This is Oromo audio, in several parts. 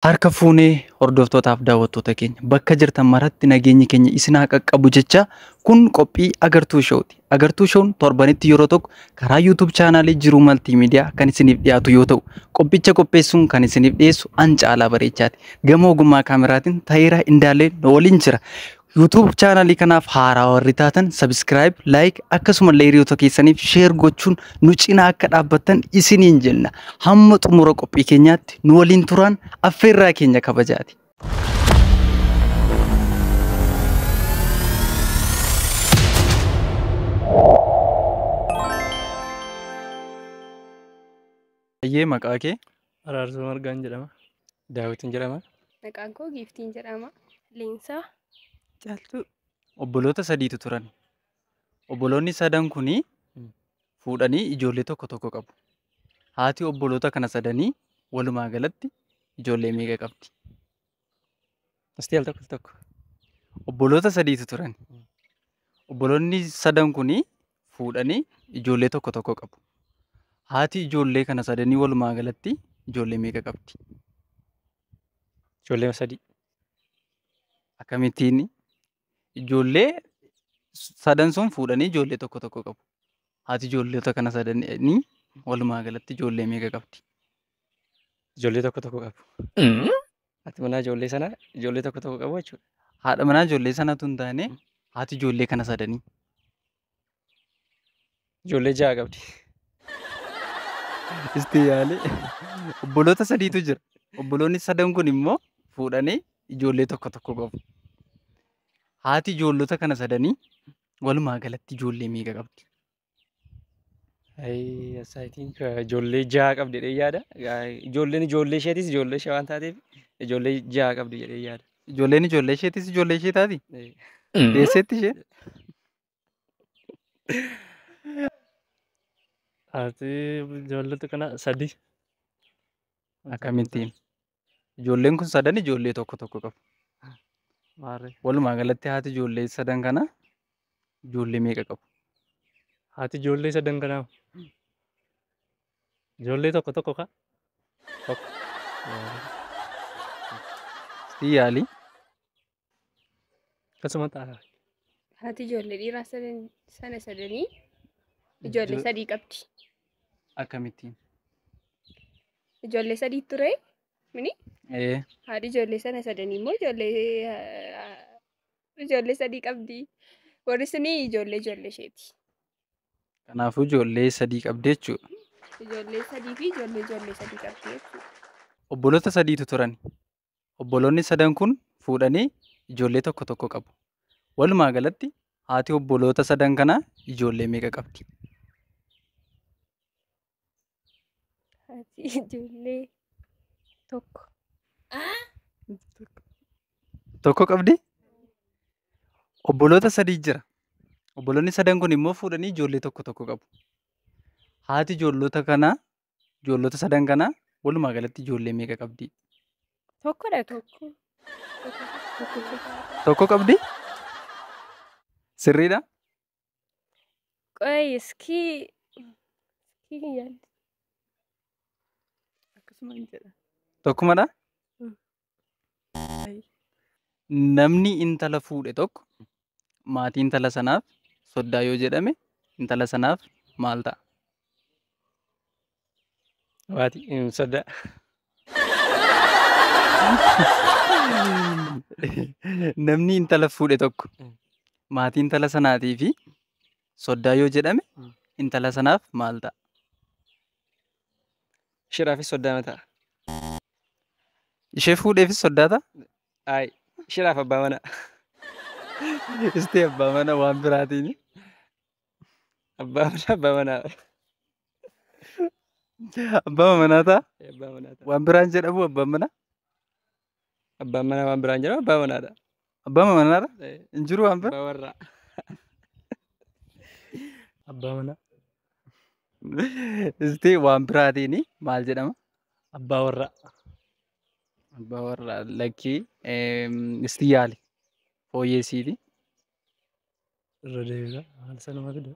Harka fuunee hordoftootaaf daawwattoota keenya bakka jirtan maratti nageenyi keenya isin haa qaqqabu jecha kun qophii Agartuu Showti. Agartuu Show'n torbanitti yeroo tokko karaa YouTube chaanaalii Jiruu Maltiimiidiyaa kan isiniif dhiyaatu yoo ta'u, qophicha qopheessuun kan isiniif dhiyeessu an Caalaa Bareechaati. Gama ogummaa kaameraatiin Tayiraa Indaalee nu waliin jira. YouTube chaanaalii kanaaf haaraa warri taatan subscribe, like akkasumallee hiriyoota keessaniif share gochuun nu cinaa akka dhaabbattan isiniin jenna. Hamma xumura qophii keenyaatti nu waliin turaan affeerraa keenya kabajaati. Ayyee maqaa kee? Araarsoo Margaan jedhama. Daawitiin jedhama. Maqaan koo Giiftiin jedhama. Leensaa. Caaltuu. Obboloota sadiitu turan. Obboloonni sadan kuni fuudhanii ijoollee tokko tokko qabu. Haati obboloota kana sadanii walumaa galatti ijoollee meeqa qabdi? Asti al tokko tokko. Obboloota sadiitu turan. Obboloonni sadan kuni fuudhanii ijoollee tokko tokko qabu. Haati ijoollee kana sadanii walumaa galatti ijoollee meeqa qabdi? Ijoollee sadii. Akkamittiin? Ijoollee sadan sun fuudhanii ijoollee tokko tokko qabu. Haati ijoollota kana sadanii walumaa galatti ijoollee meeqa qabdi? Ijoollee tokko tokko qabu. Haati manaa ijoollee sanaa ijoollee tokko tokko qabu jechuudha. Haadha manaa ijoollee sanatu hin taane haati ijoollee kana sadanii. Ijoollee ja'a qabdi. Isti yaale. Obboloota sadiitu jira. Obboloonni sadan kun immoo fuudhanii ijoollee tokko tokko qabu. Haati ijoollota kana sadanii walumaa galatti ijoollee meeqa qabdi? I think ijoollee ja'a qabdi jedhee yaada. Ijoolleen ijoollee isheetis ijoollee ishee waan taateef ijoollee ja'a qabdi jedhee yaada. Ijoolleen ijoollee isheetis ijoollee ishee taati? Deesseetti ishee? Haati ijoollota kana sadii. Akkamittiin? Ijoolleen kun sadan ijoollee tokko tokko qabu. Maarree. Walumaa galatti haati ijoollee sadan kana ijoollee meeqa qabu? Haati ijoollee sadan kanaa ijoollee tokko tokko ka? Tokko. Isti yaali. Akkasuma ta'a. Haati ijoollee dhiiraa sana sadanii ijoollee sadii qabdi. Akkamittiin? Ijoollee sadii ture. Mini? Haadhi ijoollee sana sadanii immoo ijoollee sadii qabdi. Warri suni ijoollee ijoollee isheeti. Kanaafuu ijoollee sadii qabdi jechuudha. Ijoollee sadii fi ijoollee ijoollee sadii qabdi jechuudha. Obboloota sadiitu turan. Obboloonni sadan kun fuudhanii ijoollee tokko tokko qabu. Walumaa galatti haati obboloota sadan kanaa ijoollee meeqa qabdi? Haati ijoollee tokko. Tokko qabdi? Obboloota sadii jira. Obboloonni sadan kun immoo fuudhanii ijoollee tokko tokko qabu. Haati ijoollota kanaa, ijoollota sadan kanaa walumaa galatti ijoollee meeqa qabdi? Tokkodha tokko. Tokko qabdi? Sirriidha? Qoy iskii iskii yaadde. Akkasuma hin jedha. Tokkumadha? Namni intala fuudhe tokko maatii intala sanaaf soddaa yoo jedhame intala sanaaf maal ta'a? Maatii soddaa. Namni intala fuudhe tokko maatii intala sanaatii fi soddaa yoo jedhame intala sanaaf maal ta'a? Shiraafis soddaa ta'a. Ishee fuudheefis soddaa ta'a? Ayi shiraaf abbaa manaa. Isti abbaa manaa waan biraatiin. Abbaa manaa abbaa manaa. Abbaa manaa ta'a? Abbaa manaa ta'a. Waan biraan jedhamu abbaan manaa? Abbaan manaa waan biraan jedhamu abbaa manaadha. Abbaa manaadha? Hin jiru waan biraa? Abbaa warraa. Abbaa manaa. Isti waan biraatiin maal jedhama? Abbaa warraa. Abbaa warraa lakkii isti yaali. Fooyyeessiiti. Irra deebi'a. Haala sanuma fida.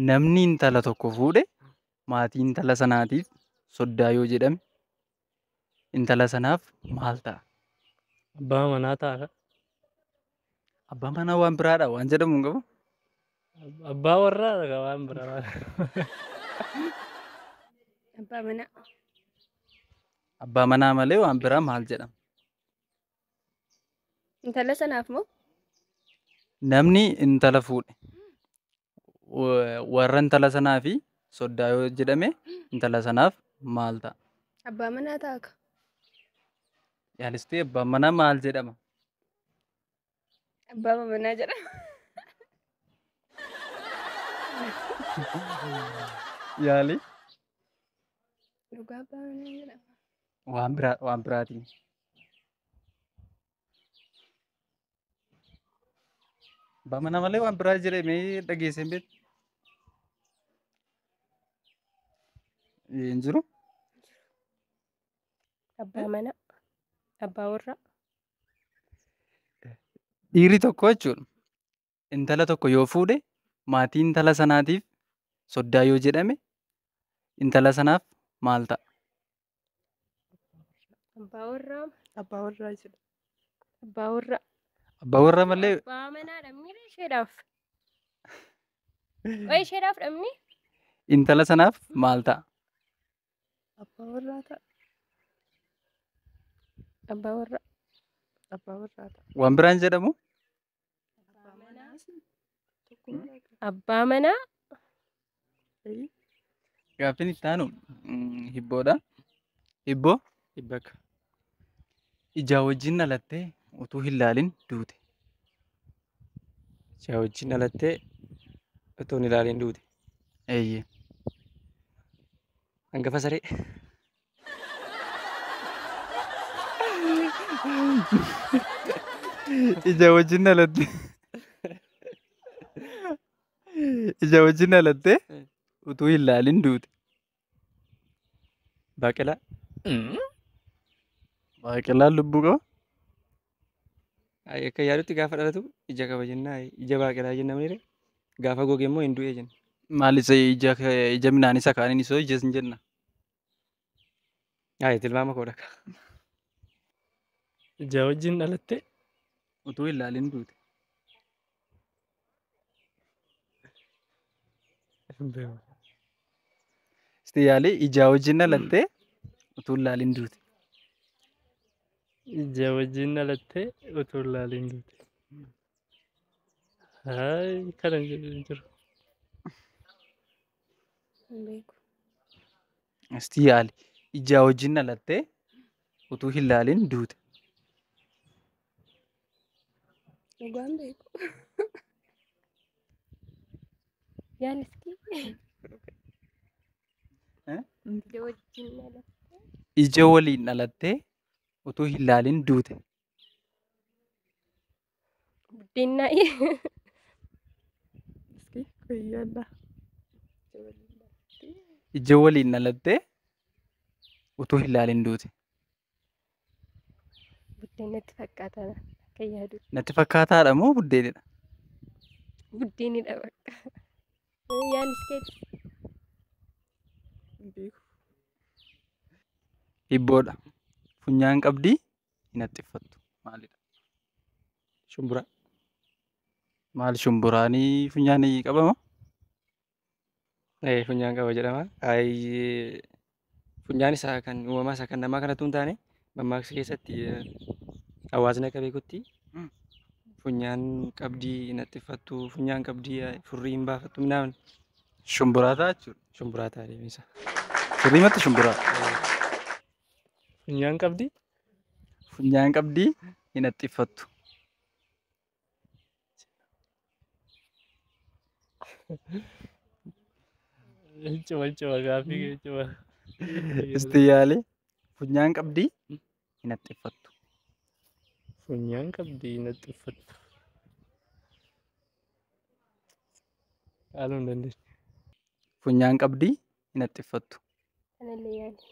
Namni intala tokko fuudhe maatii intala sanaatiif soddaa yoo jedhame intala sanaaf maal ta'a? Abbaa manaa ta'a. Abbaa manaa waan biraadha waan jedhamu hin qabu. Abbaa warraadha waan biraa. Abbaa manaa. Abbaa manaa malee waan biraa maal jedhama? Intala sanaaf moo? Namni intala fuudhe warra intala sanaa fi soddaa yoo jedhame intala sanaaf maal ta'a? Abbaa manaa ta'a ka. Yaalistee abbaan manaa maal jedhama? Abbaa manaa jedhama. Yaali. Dhugaa abbaa manaa jedhama. Waan biraa waan biraatiin. Abbaa manaa malee waan biraa jedhamee dhageessee hin beektu. Hin jiru. Abbaa manaa. Abbaa warraa. Dhiirri tokko jechuudha. Intala tokko yoo fuudhe maatii intala sanaatiif soddaa yoo jedhame intala sanaaf maal ta'a? Abbaa warraa. Abbaa warraa jedha. Abbaa warraa. Abbaa warraa malee Abbaa manaa dhabni isheedhaaf. Wayi isheedhaaf dhabni? Intala sanaaf maal ta'a? Abbaa warraa ta'a. Abbaa warraa. Abbaa warraa ta'a. Waan biraan jedhamu? Abbaa manaa. Gaaffiin itti aanu hibboodha. Hibboo Hibbaka. Ijaa wajjin dhalattee utuu hin laalin duute. Ijaa wajjin dhalattee utuu hin ilaalin duute. Eeyyee. Hangafa saree. Ija wajjin dhalattee. Ija wajjin dhalattee utuu hin laalin duute. Baaqelaa. Baaqelaan lubbuu qaba. Akka yaadutti gaafa dhalatu ija qaba jennaa ija baaqelaa jenna malee gaafa goge immoo hin du'e jenna. Maal isa ija midhaan isa kaaniin isoo ija hin jenna. Tilmaama koodha. Ija wajjin dhalattee utuu hin laalin duute. Isti yaalii ija wajjin dhalattee utuu hin laalin duute. Ija wajjin dhalattee utuu hin laalin duute. Kana hin jiru. Hin beeku. Isti yaali ija wajjin dhalattee utuu hin laalin duute. Dhugaan beeku. Yaaliski. Ija wajjin dhalattee. Ija waliin dhalattee utuu hin laalin duute. Buddeennaa. Iski guyyaadha. Ija waliin dhalattee utuu hin laalin duute. Buddeen natti fakkaata akka yaadu. Natti fakkaataadha moo buddeenidha? Buddeenidha bakka. Yaaliskeeti. Hin beeku. Hibboodha. Funyaan qabdii hin haxxiffattu. Maalidha? Shumburaa. Maal shumburaanii funyaan qabama? Funyaan qaba jedhama. Funyaan isaa kan uumamaa isaa kan namaa kanatu hin taane mammaaksa keessatti hawaasni akka beekutti funyaan qabdii hin haxxiffattu, funyaan qabdii furrii hin baafattu minaamin. Shumburaa ta'a jechuudha. Shumburaa ta'a deemsa. Sirriimatti shumburaa. Funyaan qabdii? Funyaan qabdii hin haxxiffattu. Cima cima gaaffii cima. Isti yaali funyaan qabdii hin haxxiffattu. Funyaan qabdii hin haxxiffattu. Haaluu hin dandeessu. Funyaan qabdii hin haxxiffattu. Kanallee yaali.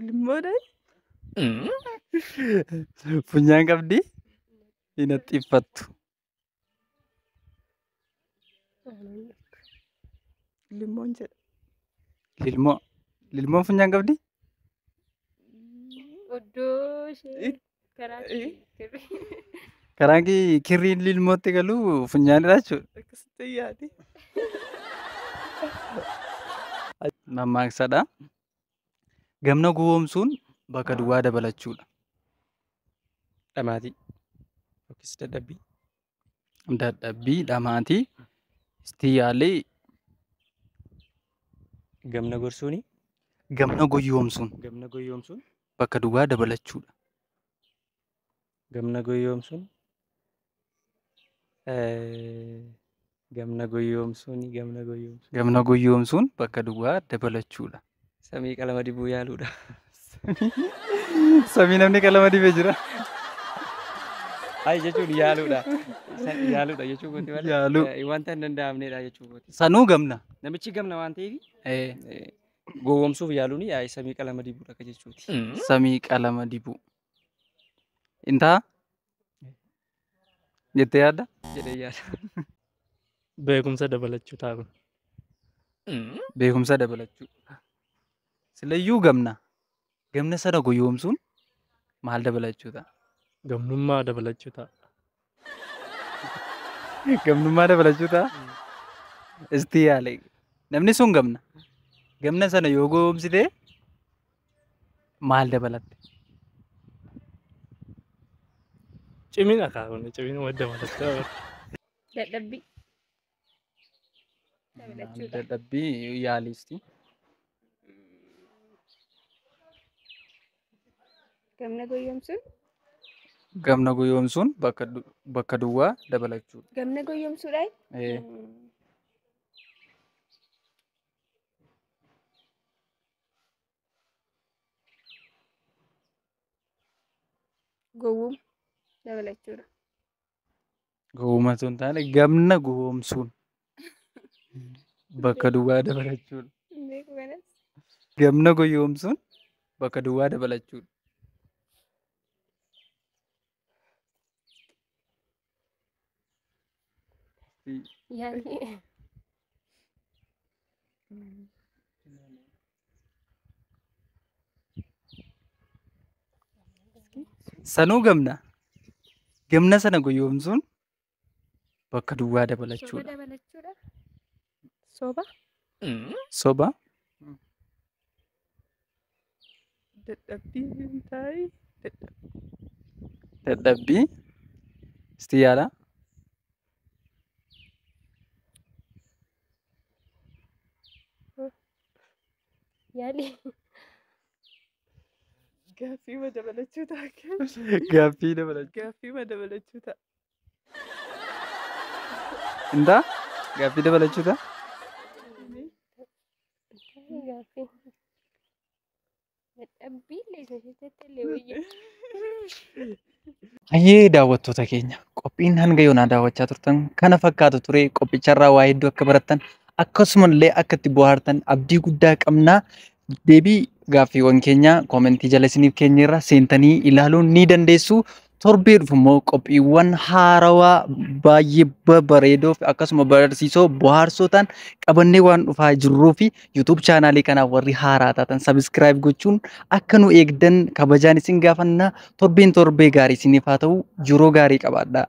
Limmoodha. Funyaan qabdii hin haxxiffattu. Limmoon jedha. Lilmoo. Lilmoon funyaan qabdi? Oddoo ishee karaa kirrii. Karaan kirriin lilmootti galu funyaanidha jechuudha. Akkasitti yaade. Mammaaksadha. Gamna gowwoomsuun bakka duwwaa dabalachuudha. Dhamaatii. Yookiis dadhabbii. Dadhabbii, dhamaatii, isti yaalee. Gamna gorsuuni. Gamna gowwoomsuun. Gamna gowwoomsuun. Bakka duwwaa dabalachuudha. Gamna gowwoomsuun. Gamna gowwoomsuun. Gamna gowwoomsuun. Gamna gowwoomsuun bakka duwwaa dabalachuudha. Samii qalama dibuu yaaluudha. Samii namni qalama dibee jira. Ay jechuun yaaluudha. Yaaluudha jechuu kooti malee. Yaaluu. Wanta hin danda'amnedha jechuu kooti. Sanuu gamna. Namichi gamna waan ta'eef gowwoomsuuf yaaluun samii qalama dibuudha akka jechuuti. Samii qalama dibuu. Intaa? Jettee yaadda? Jedhee yaada. Beekumsa dabalachuu ta'a kun. Beekumsa dabalachuu. Silayyuu gamna. Gamna sana gowwoomsuun maal dabalachuu ta'a? Gamnummaa dabalachuu ta'a. Gamnummaa dabalachuu ta'a? Isti yaale. Namni sun gamna. Gamna sana yoo gowwoomsite maal dabalatte? Cimina kaa kun cimina dabalatta. Dadhabbii. Dabalachuudha. Dadhabbii yaalisti. Gamna gowwoomsuun. Gamna gowwoomsuun bakka duwwaa dabalachuudha. Gamna gowwoomsuudhaan. Gowwoom dabalachuudha. Gowwooma osoo hin taane gamna gowwoomsuun bakka duwwaa dabalachuudha. Beeku kanas. Gamna gowwoomsuun bakka duwwaa dabalachuudha. Yaali. Sanuu gamna. Gamna sana gowwoomsuun bakka duwwaa Soba dabalachuudha. dabalachuudha. Soba. Soba. Dadhabbii taa'ee. Dadhabbii. Isti yaala. Yaali. Gaaffii dabalachuu ta'a. Gaaffii dabalachuu. Gaaffii dabalachuu ta'a. Intaa? Gaaffii dabalachuu ta'a? Gaaffii. Dadhabbii illee isa keessatti illee wayya. Hayyee daawwattoota keenya qophiin hanga yoonaa daawwachaa turtan kana fakkaatu ture. Qophicharraa waa hedduu akka barattan akkasumallee akka itti bohaartan abdii guddaa qabnaa. Deebii gaaffiiwwan keenya koomentii jala isiniif keenyarra seentanii ilaaluu ni dandeessu. Torbee dhufu immoo qophiiwwan haarawaa baay'ee babbareedoo fi akkasuma barsiisoo bohaarsoo ta'an qabannee waan dhufaa jirruu fi YouTube chaanaalii kanaa warri haaraa taatan sabiskiraayib gochuun akka nu eegdan kabajaan isin gaafannaa. Torbeen torbee gaarii isiniif haa ta'u. Yeroo gaarii qabaadhaa.